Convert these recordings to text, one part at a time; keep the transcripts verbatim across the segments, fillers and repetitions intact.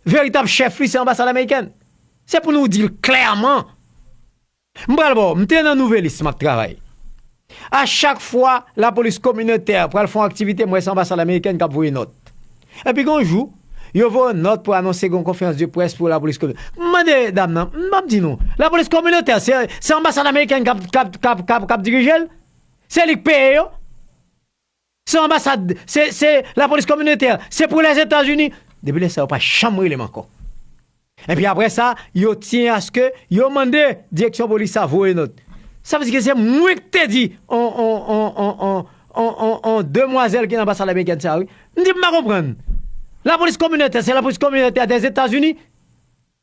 veritab chèf li se anbasad amerikèn. Se pou nou di l klèman. M pral ba w, m te nan Nouvelis, m ap travay. A chak fwa lapolis kominotè pral fè yon aktivite, m wè se anbasad amerikèn k ap voye nòt. Epi gen yon jou, yo voye yon nòt pou anonse gen yon konferans de près pou lapolis kominotè. M mande dam nan, m ap di nou, lapolis kominotè, se, se anbasad amerikèn k ap, k ap, k ap, k ap, k ap dirije l? Se li k peye yo? Se anbasad, se, se lapolis kominotè, se pou Lèzetazini. Depi lè sa, yo pa janm rele m ankò. Epi apre sa, yo tiyen aske yo mande direksyon polis sa voye nòt. Sa vle di ke se mwen ki te di on, on, on, on, on, on, on, on demwazèl ki nan anbasad amerikèn sa, wi. M di, "M pa konprann. Lapolis kominotè, se lapolis kominotè Dèzetazini?"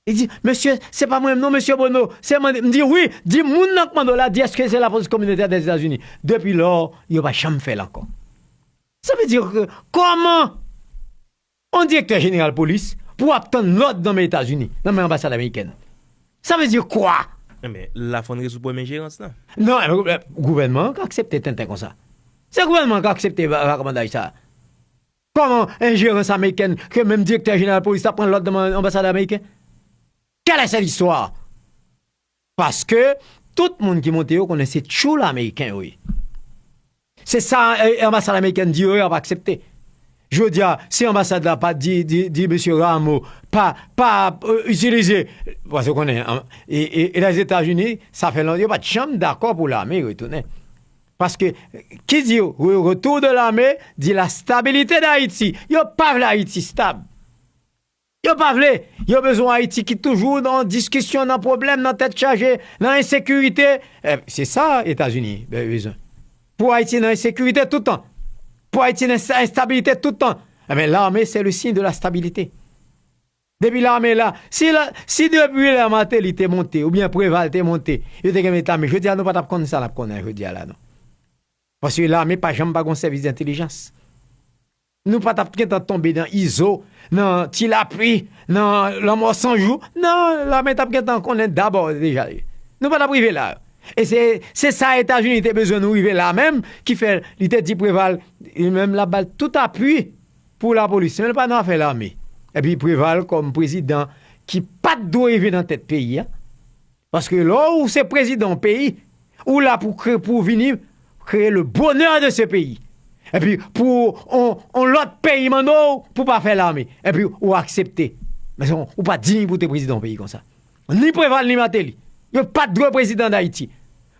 Li di, "Mesye, se pa mwen menm non, mesye Bono. Se mande." M di, "Wi, di moun nan k mande w la, di èske se lapolis kominotè Dèzetazini." Depi lò, yo pa janm fè l ankò. Sa vle di ke, kòman yon direktè jeneral polis pou ap tann lòd nan men Etazini, nan men anbasad amerikèn? Sa vle di kwa? Enben, la fò n rezoud pwoblèm enjerans lan. Non, gouvènman an ka aksepte tenten konsa. Se gouvènman an ka aksepte vakabonnaj sa. Kòman enjerans amerikèn ke menm direktè jeneral polis la pran lòd nan men anbasad ameriken? Quelle est cette histoire? Paske tout moun ki monte yo konnen se tchoul ameriken yo ye. Se sa anbasad amerikèn di yo, yo ap aksepte. Jodi a, si anbasad la pa di, di, di mesye Rameau pa, pa itilize, paske w konnen, Lèzetazini, sa fè lontan, yo pa t janm dakò pou lame retounen. Paske, ki di yo, retour de l'armée dit la stabilité d'Haïti. Yo pa vle Ayiti stab. Yo pa vle. Yo bezwen Ayiti ki toujou nan diskisyon, nan pwoblèm, nan tèt chaje, nan ensekirite. Se sa Etazini bezwen. Pou Ayiti nan ensekirite tout tan. Pou Ayiti nan enstabilite tout tan. Enben, lame se le siy de la stabilite. Depi lame la, si, si depi lè Martelly te monte, oubyen Preval te monte, yo te gen met lame, jodi a nou pa t ap konn sa n ap konnen jodi a la non. Paske lame pa janm pa gen yon sèvis dentelijans. Nou pa t ap gentan tonbe nan Izo, nan Ti Lapli, nan Lanmò San Jou. Non, lame t ap gentan konnen dabò deja. Nou pa t ap rive la. E se, se sa Etazini te bezwen nou rive la menm, ki fè li te di Preval, li menm l ap ba l tout apui pou lapolis. Men l pa nan afè lame. Epi Preval kòm prezidan ki pa t dwe rive nan tèt peyi a. Paske lè w se prezidan yon peyi, ou la pou kreye, pou vini kreye le bonheur de ce pays. Epi pou yon, yon lòt peyi mande w pou pa fè lame. Epi ou aksepte. Men se yon, ou pa diy pou te prezidan yon peyi konsa. Ni Preval ni Martelly. Yo pa t dwe prezidan Dayiti.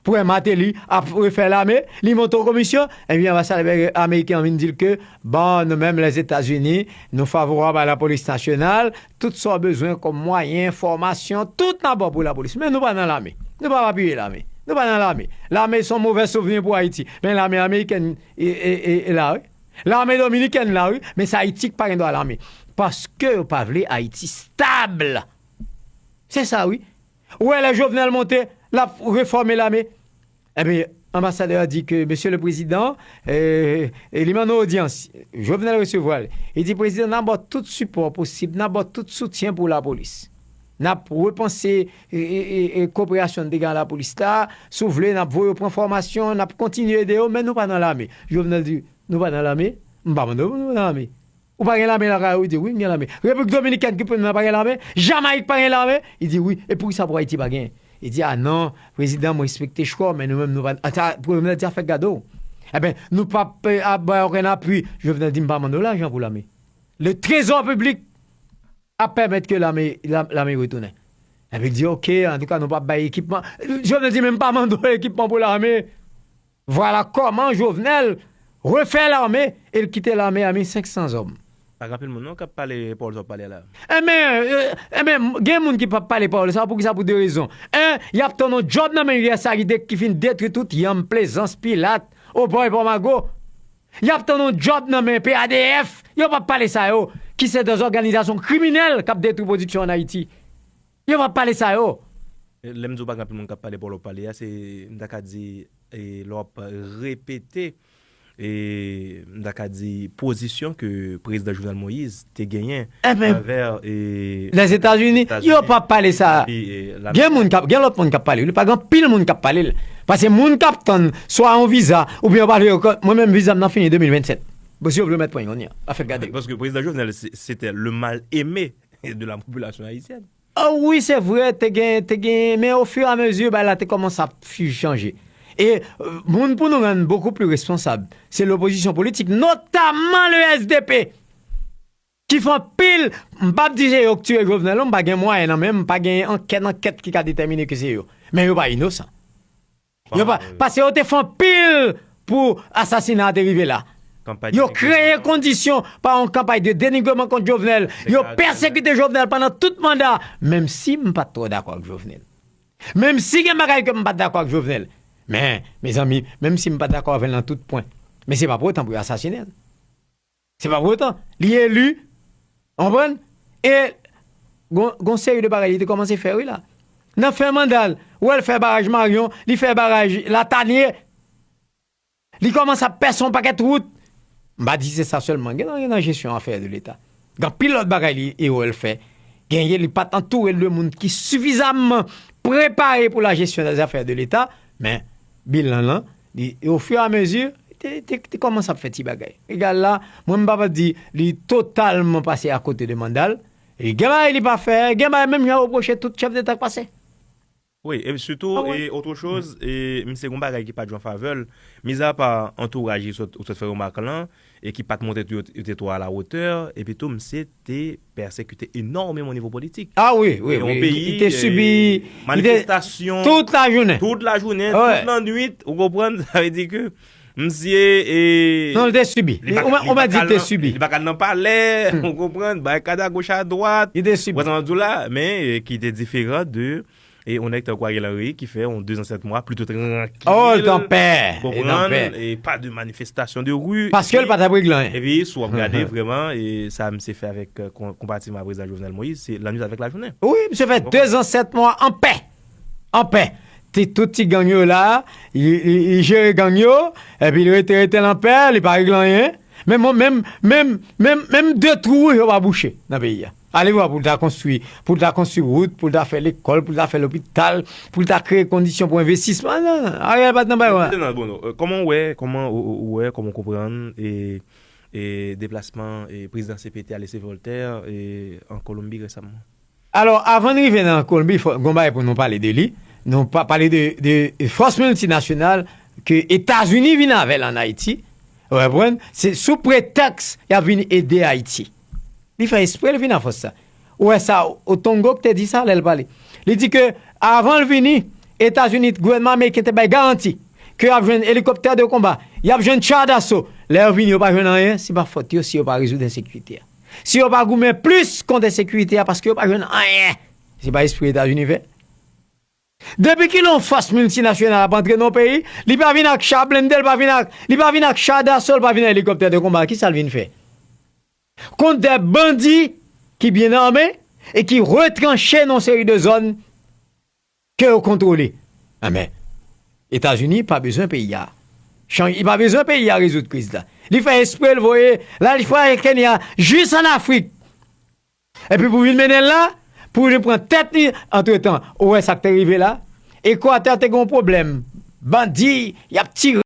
Pou wè Martelly ap refè lame, li monte yon komisyon, epi anbasadè ameriken an vin di l ke, bon, nou menm Lèzetazini, nou favorab a la polis nasyonal, tout sa w bezwen kòm mwayen, fòmasyon, tout n ap ba w pou lapolis. Men nou pa nan lame. Nou p ap apiye lame. Nou pa nan lame. Lame se yon movè souvni pou Ayiti. Men lame amerikèn e, e, e, e la, wi. Lame dominikèn la, wi. Men se Ayiti k pa gen dwa lame. Paske yo pa vle Ayiti stab. Se sa, wi. Ou wè lè Jovenel monte, l ap refòme lame. Enben, anbasadè a di ke, Mesye le Prezidan, e, e li mande odyans. Jovenel resevwa l. Li di, Prezidan, n ap ba w tout sipò posib, n ap ba w tout soutyen pou lapolis. N ap repanse e, e, e, e, koperasyon n te gen a lapolis la. Si w vle, n ap voye yo pran fòmasyon, n ap kontinye ede yo, men nou pa nan lame. Jovenel di, nou pa nan lame? M pa mande w pou nou nan lame. Ou pa gen lame lakay ou? Li di, wi, m gen lame. Repiblik Dominikèn ki premye nan pa gen lame? Jamayik pa gen lame? Li di, wi. E poukisa pou Ayiti pa genyen? Li di, a non, prezidan, m respekte chwa w, men nou menm, nou pa, ata, Jovenel di, afè gade w. Enben, nou p ap, e, ap bay okenn apui. Jovenel di, m pa mande w lajan pou lame. Le trezò piblik ap pèmèt ke lame, la, lame retounen. Epi l di, oke, antouka, nou p ap bay ekipman. Jovenel di, men m pa mande w ekipman pou lame. Vwala kòman Jovenel refè lame e l kite lame a mil senk san zòm. Pa gen anpil moun non k ap pale pawòl sa w ap pale a la. Enben, e, enben, gen moun ki p ap pale pawòl sa, poukisa? Pou de rezon. En, y ap tann yon djòb nan men U S A I D ki fin detwi tout Yanm, Plezans, Pilat, Obòy, Pòmago. Y ap tann yon djòb nan men P A D F. Yo p ap pale sa yo, ki se de zòganizasyon kriminèl k ap detwi pwodiksyon ann Ayiti. Yo p ap pale sa yo. Lè m di w pa gen anpil moun k ap pale pawòl w ap pale a, se, m ta ka di, e, lè w ap repete, e, m ta ka di, pozisyon ke prezidan Jovenel Moïse te genyen anvè, e, Lèzetazini. Yo p ap pale sa. Gen moun k ap, gen lòt moun k ap pale, wi. Pa gen anpil moun k ap pale l. Paske moun k ap tann swa yon viza, oubyen yo pale, mwen menm viza m nan fini de mil vennsèt. Bon, si yo vle yo mèt pran l kounye a. Afè gade. Paske prezidan Jovenel, se, se te le mal aimé de la population haïtienne. Ah wi, se vre, te gen, te gen, men au fur et à mesure, bagay la te kòmanse ap fi- chanje. E euh, moun pou nou rann bokou pli responsab, se lopozisyon politik, notamman le S D P, ki fè anpil, m p ap di se yo k tiye Jovenel, non, m pa gen mwayen nan men m, m pa gen ankèt, ankèt ki ka detèmine ke se yo. Men yo pa inosan. Yo pa, paske yo te fè anpil pou asasina a te rive la. Yo kreye kondisyon pa yon kanpay de denigreman kont Jovenel. Yo pèsekite Jovenel pandan tout manda. Menm si m pa t twò dakò ak Jovenel. Menm si gen bagay ke m pa t dakò ak Jovenel. Men, mezanmi, menm si m pa t dakò avè l nan tout pwen. Men se pa pou otan pou yo asasinen l. Se pa pou otan. Li eli, w konprann? E gon, gon seri de bagay li te kòmanse fè, wi, la. Nan fen manda l, ou wè l fè baraj Marion, li fè baraj Latanye. Li kòmanse ap pèse yon pakèt wout. M pa di se sa sèlman, gen nan, gen nan jesyon afè de Leta. Gen anpil lòt bagay li, e ou wè l fè. Genyen, li pa t antoure l de moun ki sifizamman prepare pou la jesyon dè zafè de Leta, men bilan lan, li, au fur et à mesure, te, te, te kòmanse ap fè ti bagay. Egal la, mwen m pa p ap di li totalman pase akote de manda l. E gen bagay li pa fè, gen bagay menm jan repwoche tout chèf deta k pase. Wi, e sitou, ah wi, e otre choz, e misye gon bagay ki pa t jwe an favè l, mizapa antouraj li sot, ou sot fè remak lan, e ki pa t montre tou yo, yo te twò a la wotè, epi tou misye te pèsekite enòmeman o nivo politik. Ah wi, wi, wi. Li te sibi manifestasyon tout lajounen. Tout lajounen, tout lannwit, ou konprann? Sa vle di ke misye, e, non, li te sibi. Ou mèt di li te sibi. Li pa ka al nan palè, ou konprann? Barikad a goch a dwat. Li te sibi. Ou konprann sa m ap di w la? Men, e, ki te diferan de e yon nèg tankou Ariel Henry ki fè yon de zan sèt mwa plito trankil. Oh, l t an pè. Konprann? E pa de manifestasyon de ri. Paske l pa t ap regle anyen. Epi, si w ap gade vrèman, e sa misye fè avèk, e, kon- konpatriman prezidan Jovenel Moïse, se lannwit avèk lajounen. Wi, misye fè de zan sèt mwa an pè. An pè. Ti, tout ti gang yo la, li, li, li jere gang yo, epi li rete, rete l an pè, li pa regle anyen. Menm, menm, menm, menm, menm de twou yo pa bouche nan peyi a. Ale vwa pou l ta konstwi, pou l ta konstwi wout, pou l ta fè lekòl, pou l ta fè lopital, pou l ta kreye kondisyon pou envestisman. Non, non, Ariel pa t nan bagay sa. Bon, euh, kòman w wè, kòman ou, ou, ou wè, kòman w konprann e, e deplasman e prezidan C P T Alexis Voltaire e an Kolonbi resaman? Alò, avan n rive nan Kolonbi, fò, gon bagay pou nou pale de li. Nou pa pale de, de fòs miltinasyonal ke Etazini vin avè l ann Ayiti. Ou konprann? Se sou pretèks y ap vin ede Ayiti. Li fè espre l vin ak fòs sa. Ou wè sa, Otongo ki te di sa lè l pale. Li di ke avan l vini, Etazini, gouvènman ameriken te bay garanti ke y ap jwenn elikoptè de konba, y ap jwenn cha daso. Lè yo vini, yo pa jwenn anyen, se pa fòt yo si yo pa rezoud ensekirite a. Si yo pa goumen plis kont ensekirite a, paske yo pa jwenn anyen. Se pa espri Etazini fè. Depi kilè yon fòs miltinasyonal ap antre nan yon peyi, li pa vin ak cha blende, li pa vin ak, li pa vin ak cha daso, li pa vin ak elikoptè de konba, kisa l vin fè? Kont de bandi ki byen ame e ki retranche nan yon seri de zòn ke yo kontwole. Enben, Etazini pa bezwen peyi a chanje, li pa bezwen peyi a rezoud kriz la. Li fè espre l voye, la li fè Kenya jis ann Afrik. Epi pou vin mennen l la, pou vin pran tèt li, antretan, ou wè sa k te rive la? Ekwatè te gen yon pwoblèm. Bandi, y ap tire